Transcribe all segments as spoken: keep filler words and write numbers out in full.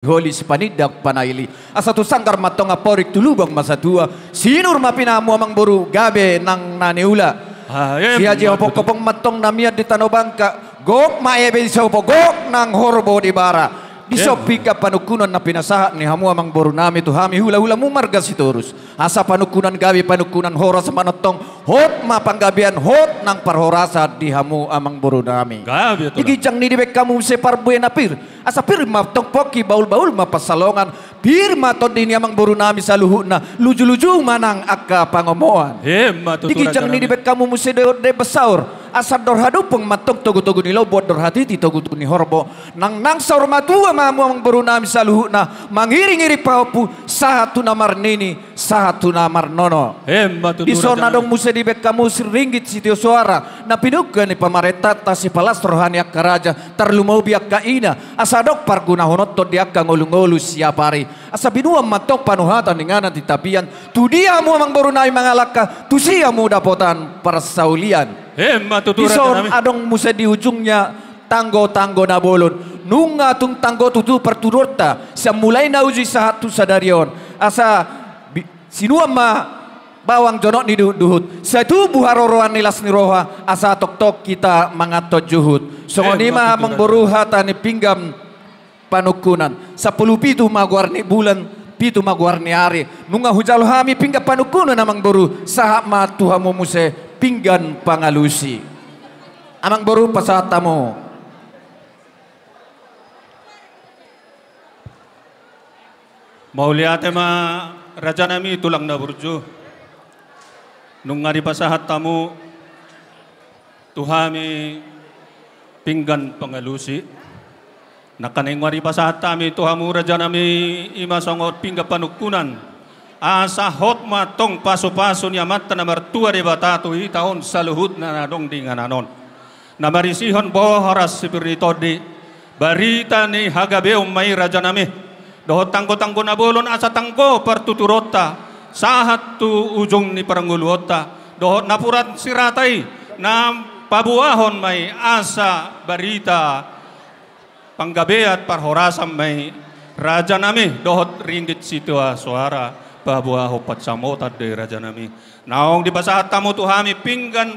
holi sipanindak panaili. Asa tu sanggar ma antong amporik tu lubang ma satua. Sinur ma pinahanmu amang boru gabe nang na niula. Sihajihophonghopong ma antong na mian di tano Bangka. Gok ma ebe di sopo, gok nang horbo di bara. Dison pinggan panungkunan na pinasahat ni hamu amang boru nami tu hami hulahulamu marga Sitorus. Asa panungkunan gabe panungkunan horas ma antong, hot ma panggabean, hot nang parhorasan di hamu amang boru nami. Di ginjang ni dibahen hamu muse parbue na pir, asa pir ma antong pongki, bahulbahul ma pansalongan, pir ma tondi ni amang boru nami saluhutna, lujuluju ma nang angka pangomoan. Di ginjang ni dibahen hamu muse dohot deba saur, asa andor hadumpung ma antong togutogu ni lombu, andor hatiti togutogu ni horbo. Nangnang saur matua ma hamu amang boru nami saluhutna, mangiringiring pahompu, sahat tu na marnini, sahat tu na marnono. Dison adong muse dibahen hamu siringgit sitio soara na pinungka ni pamarentanta, sipalas roha ni angka raja, tarlumobi angka ina, asa adong pargunahononta di angka ngolungolu siapari. Asa binuan ma antong panuhatan ni inganan di tapian, tu dia hamu amang boru nami mangalangka, tusi hamu dapotan parsaulian. Dison adong muse di ujungna tanggotanggo na bolon. Nunga tung tanggo tutu partuduronta, sian mulai na uju i sahat tu sadari on. Asa sinuan ma bawang jonok ni duhutduhut, sai tubu haroroan ni las ni roha, asa tongtong hita manganhon juhut. Songon i ma amang boru hata ni pinggan panungkunan. Sampulu pitu ma goar ni bulan, pitu ma goar ni ari. Nunga hujalo hami pinggan panungkunan amang boru, sahat ma tu hamu muse pinggan pangalusi. Amang boru, pasahat hamu. Mauliate ma rajanami tulang na burju. Nunga dipasahat hamu tu hami pinggan pangalusi. Nangkaning nunga dipasahat hami tu hamu rajanami, i ma songon pinggan panungkunan. Asa hot ma antong pasupasu ni Amanta na martua Debata tu hita on saluhutna na adong di inganan on. Na marisihon boras sipir ni tondi, barita ni hagabeon ma i rajanami. Dohot tanggotanggo na bolon asa tanggo partuturonta, sahat tu ujung ni parngoluonta. Dohot napuran sirata i, na paboahon ma i asa barita panggabean parhorasan ma i rajanami, dohot ringgit sitio soara paboahon pansamotan do i rajanami. Naung dipasahat hamu tu hami pinggan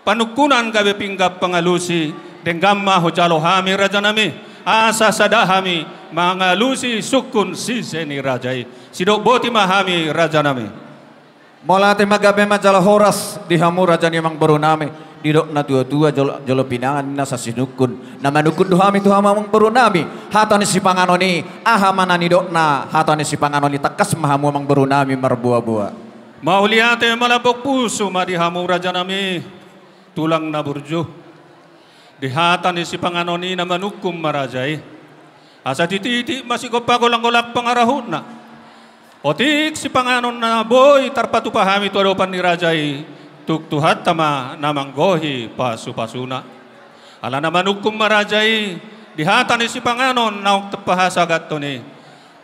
panungkunan gabe pinggan pangalusi, denggan ma hujalo hami rajanami, asa sada hami mangalusi sungkun sise ni raja i. Sidok boti ma hami rajanami. Mauliate ma, gabe ma jala horas di hamu raja ni amang boru nami. Didok na tuatua, jolo, jolo pinangan na sasinungkun. Na manungkun do hami tu hamu amang boru nami, hata ni sipanganon i. Aha ma na nidokna hata ni sipanganon i? Tangkas ma hamu amang boru nami marboaboa. Mauliate malambok pusu ma di hamu rajanami, tulang na burju. Di hata ni sipanganon i na manungkun ma raja i, asa tititik ma sigompa golanggolang pangarahutna. Otik sipanganon na boi tarpatupa hami tu adopan ni raja i, tung Tuhanta ma na manggohi pasupasuna. Ala na manungkun ma raja i, di hata ni sipanganon naung tapasahat hami on i,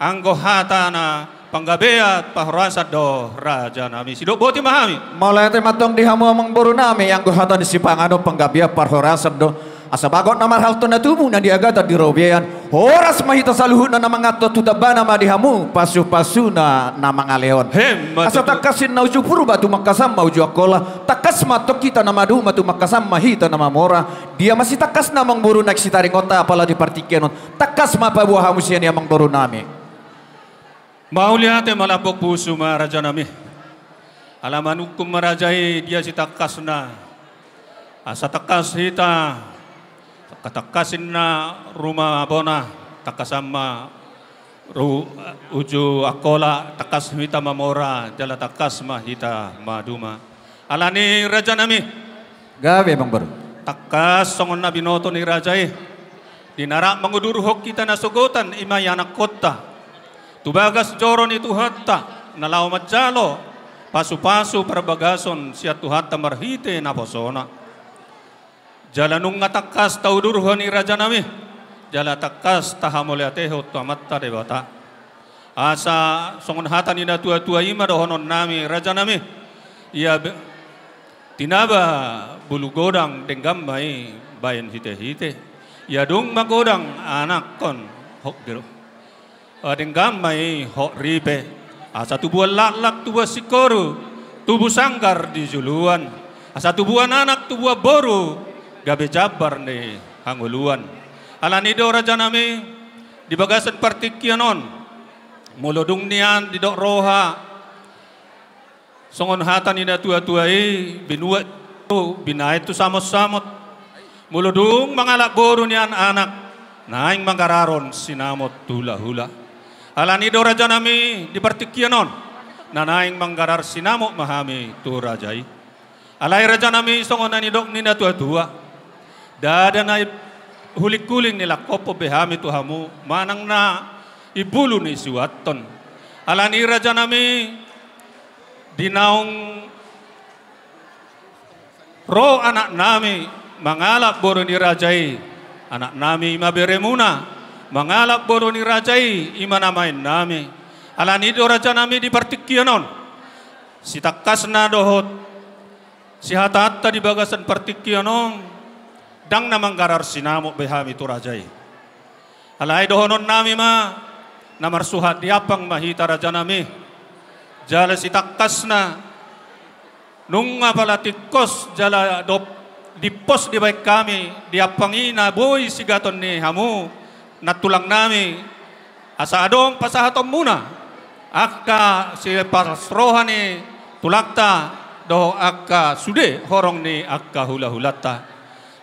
anggo hatana panggabean parhorasan do rajanami. Sidok boti ma hami. Mauliate ma antong di hamu amang boru nami, anggo hata ni sipanganon panggabean parhorasan do. Asa bagot na marhalto na tubu na niagatan di robean. Horas ma hita saluhutna na manganhon, tu tambana ma di hamu pasupasuna na mangalehon. Asa tangkas ninna uju Purba, tumangkasan ma uju Angkola. Tangkas ma antong hita na maduma, tumangkasan ma hita na mamora. Dia ma sitangkasna amang boru naeng sitaringonta apala di partingkian on? Tangkas ma paboa hamu sian i amang boru nami. Mauliate malambok pusu ma rajanami. Ala manungkun ma raja i, dia sitangkasna? Asa tangkas hita, tangkas ninna ruma bona, tangkasan ma ru-, uju Angkola, tangkas hita mamora, jala tangkas ma hita maduma. Alani rajanami. Gabe amang boru. Tangkas songon na binoto ni raja i, di na rap mangudurhon hita nasogotan, i ma ianakhonta tu bagas joro ni Tuhanta, na laho manjalo pasupasu parbagason sian Tuhanta marhite naposona. Jala nunga tangkas taudurhon i rajanami, jala tangkas tahamauliatehon tu Amanta Debata. Asa songon hata ni na tuatua i ma dohononnami rajanami. Ia be-, tinaba bulu godang denggan ma i baen hitehite. Ia dung magodang anakhon hot gero. Denggan ma i hot ripe, asa tubuan laklak tubuan singkoru, tubu sanggar di juluan, asa tubuan anak tubuan boru, gabe jambar ni hangoluan. Alani do rajanami, di bagasan partingkian on, molo dung nian didok roha, songon hata ni natuatua i, binuat tu binaen tu samotsamot. Molo dung mangalap boru nian anak, naeng manggararon sinamot tu hulahula. Alani do rajanami di partingkian on, na naeng manggarar sinamot ma hami tu raja i. Alai rajanami songon na nidok ni natuatua, ndada na hulinghuling nilangkophon be hami tu hamu manang na imbulu ni siuathon. Alani rajanami, di naung ro anaknami mangalap boru ni raja i, anaknami i ma beremuna, mangalap boru ni raja i, i ma na maennami. Alani do rajanami di partingkian on, sitangkasna dohot sihatahononta di bagasan partingkian on, ndang na manggarar sinamot be hami tu raja i. Alai dohononnami ma, na marsuhat di ampang ma hita rajanami. Jala sitangkasna, nunga pala tingkos jala dohot dimpos dibaen hami di ampang i na boi sigaton ni hamu nantulangnami, asa adong pasahatonmuna angka sipalas roha ni tulangta dohot angka sude horong ni angka hulahulanta.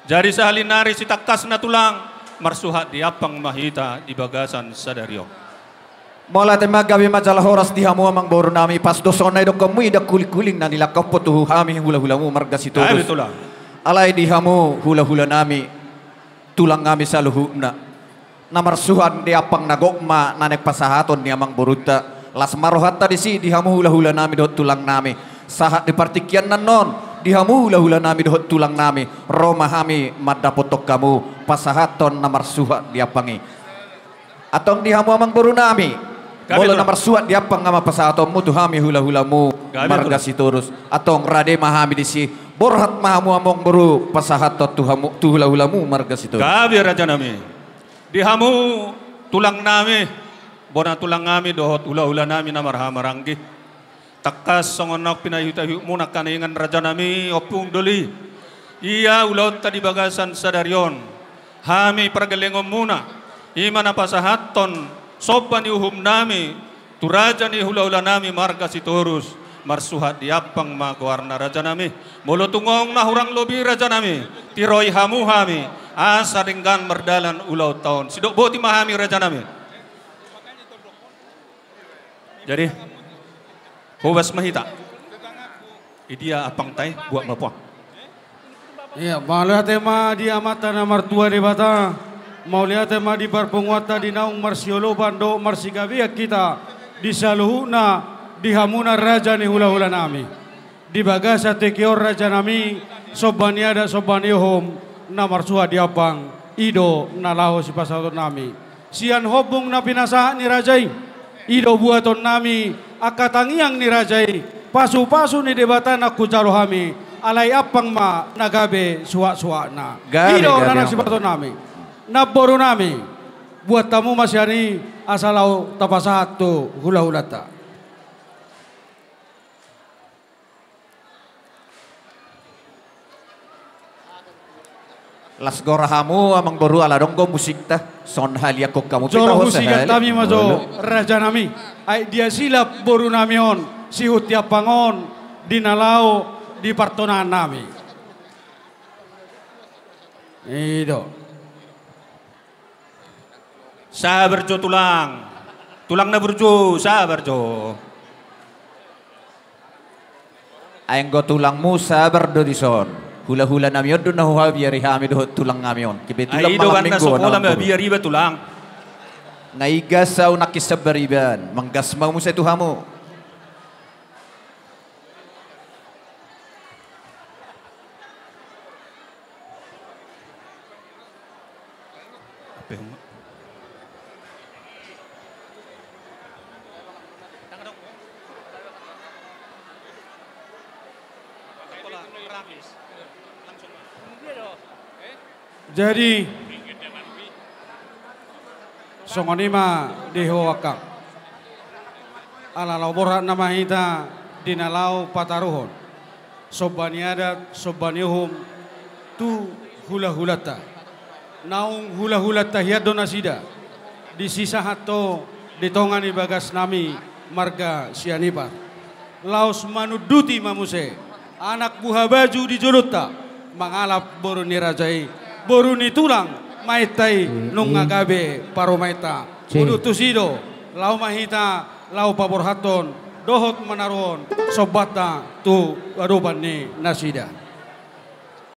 Jadi sahali nari sitangkasna tulang, marsuhat di ampang ma hita di bagasan sadari on. Mauliate ma, gabe ma jala horas di hamu amangborunami. Pas do songon na nidokkonmu i, ndang hulinghuling na nilangkophon tu hami hulahulamu marga Sitorus. Gabe tulang. Alai di hamu hulahulanami, tulangnami saluhutna, na marsuhat di ampang na gok ma na naeng pasahaton ni amangborunta. Las ma rohanta disi di hamu hulahulanami dohot tulangnami. Sahat di partingkian na annon, di hamu hulahulanami dohot tulangnami, ro ma hami mandapothon hamu pasahathon na marsuhat di ampang i. Antong di hamu amangborunami, gabe tulang, molo na marsuhat di ampang ma pasahatonmu tu hami hulahulamu, gabe tulang, marga Sitorus. Antong rade ma hami disi, borhat ma hamu amangboru pasahathon tu hamu, tu hulahulamu marga Sitorus. Gabe rajanami. Di hamu tulangnami, bona tulangnami dohot hulahulanami na marhahamaranggi. Tangkas songon naung pinaihutihutmuna angka na ingan rajanami, ompung doli. Ia ulaonta di bagasan sadari on, hami pargellengonmuna, i ma na pasahathon somba ni uhumnami tu raja ni hulahulanami marga Sitorus, marsuhat di ampang ma goarna rajanami. Molo tung adong na hurang lobi rajanami, tiroi hamu hami, asa denggan mardalan ulaonta on. Sidok boti ma hami rajanami. Jadi, hobas ma hita. Idia ampangta i, buat ma puang. Ia, mauliate ma di Amanta na martua Debata, mauliate ma di parpunguanta di naung marsiolopan dohot marsigabean hita di saluhutna, di hamuna raja ni hulahulanami. Di bagasan tingki on rajanami, somba ni adat somba ni uhum na marsuhat di ampang, i do na laho sipasahatonnami. Sian hombung na pinasahat ni raja i, i do buatonnami angka tangiang ni raja i, pasupasu ni Debata na hujalo hami, alai ampang ma na gabe suhatsuhatna. Gabe, i do gabe, na naeng sipasahatonnami. Namborunami, buat hamu ma sian i asa laho tapasahat tu hulahulanta. Las gora hamu amangboru, ala adong do musikta, songon haliangkon hamu. Jolo musikan hami ma jo, rajanami. Ai dia silap borunami on, sihut di ampang on, di na laho di partonanami. I do. Sabar jo tulang. Tulang na burju, sabar jo. Ai anggo tulangmu sabar do dison. Hulahulanami on do na huhabiari hami dohot tulangnami on. Kebetulan malam minggu on. Ai i do banna sapola ma biar iba tulang. Nga i gas au nangkin sabar iba. Manggas ma muse tu hamu. Jadi, Songon i ma di ho angkang. Ala laho borhat nama hita di na laho pataruhon somba ni adat, somba ni uhum tu hulahulanta. Naung hulahulanta hian do nasida, disi sahat tu di tonga ni bagasnami marga Sianipar. Laos manunduti ma muse anak buhabaju di jolonta, mangalap boru ni raja i, boru ni tulang, Maenta i nunga gabe parumaenta. Udut tusi do, laho ma hita laho paborhathon dohot manaruhon sombanta tu adopan ni nasida.